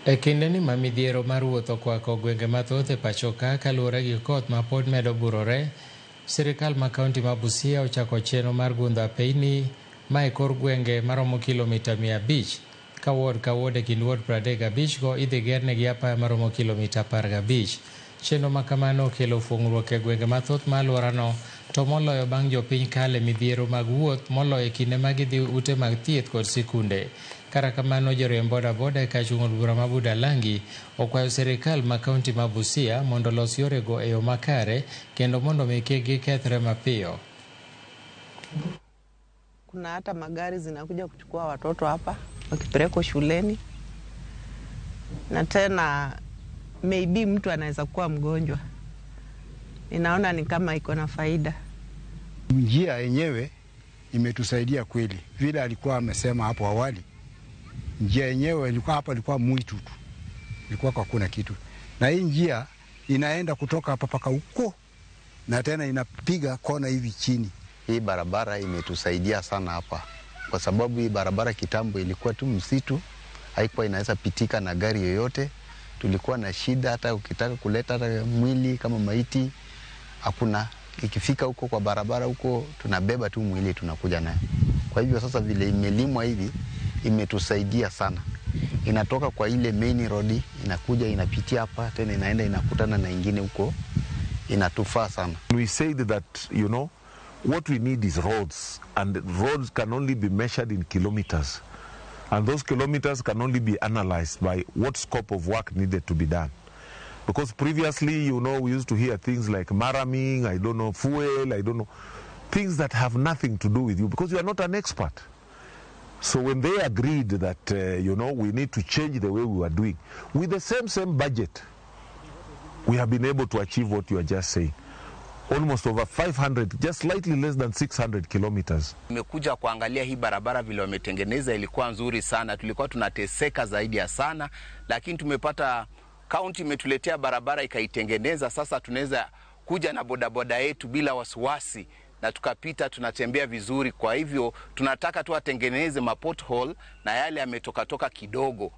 E kindeni ma midhiero mar wuoth okwako gwenge mathoth e pachoka kaluwore gi koth ma pod medo burore, sirikal ma kaunti ma Busia ochako chenro mar gundho apeyni ma e kor gwenge maromo kilomita 500 ka ward ka ward e kind ward 35 go idhi gernegi apaya maromo kilomita 15. Chenro ma kamano okelo fuong'ruok e gwenge mathoth ma alworano to moloyo bang' jopiny kale midhiero mag wuoth moloyo e kinde ma gidhi ute mag thieth kod sikunde. Kata kamano joriemb boda boda e kar chung' od bura ma Budalangi okwayo sirikal ma kaunti ma Busia mondo olos yorego e yo makare kendo mondo mi kik gikethre mapiyo. Kuna hata magari zinakuja kuchukua watoto hapa wakipelekwa shuleni, na tena maybe mtu anaweza kuwa mgonjwa. Ninaona ni kama iko na faida. Njia yenyewe imetusaidia kweli, vile alikuwa amesema hapo awali. Njia yenyewe ilikuwa hapa, ilikuwa mwitu tu, ilikuwa hakuna kitu, na hii njia inaenda kutoka hapa paka huko, na tena inapiga kona hivi chini. Hii barabara imetusaidia sana hapa, kwa sababu hii barabara kitambo ilikuwa tu msitu, haikuwa inaweza pitika na gari yoyote. Tulikuwa na shida, hata ukitaka kuleta hata mwili kama maiti hakuna. Ikifika huko kwa barabara huko, tunabeba tu mwili tunakuja nayo. Kwa hivyo sasa vile imelimwa hivi imetusaidia sana. Inatoka kwa ile main road inakuja inapitia hapa tena inaenda inakutana na ingine huko, inatufaa sana. We said that what we need is roads, and roads can only be measured in kilometers. And those kilometers can only be analyzed by what scope of work needed to be done. Because previously, we used to hear things like murraming, I don't know, fuel, I don't know, things that have nothing to do with you because you are not an expert. So when they agreed that we need to change the way we were doing, with the same budget, we have been able to achieve what you are just saying. Almost over 500, just slightly less than 600 kilometers. Nimekuja kuangalia hii barabara vile wametengeneza, ilikuwa nzuri sana. Tulikuwa tunateseka zaidi ya sana, lakini tumepata kaunti imetuletea barabara ikaitengeneza. Sasa tunaweza kuja na bodaboda yetu bila wasiwasi na tukapita, tunatembea vizuri. Kwa hivyo tunataka tu watengeneze mapothole na yale yametokatoka kidogo.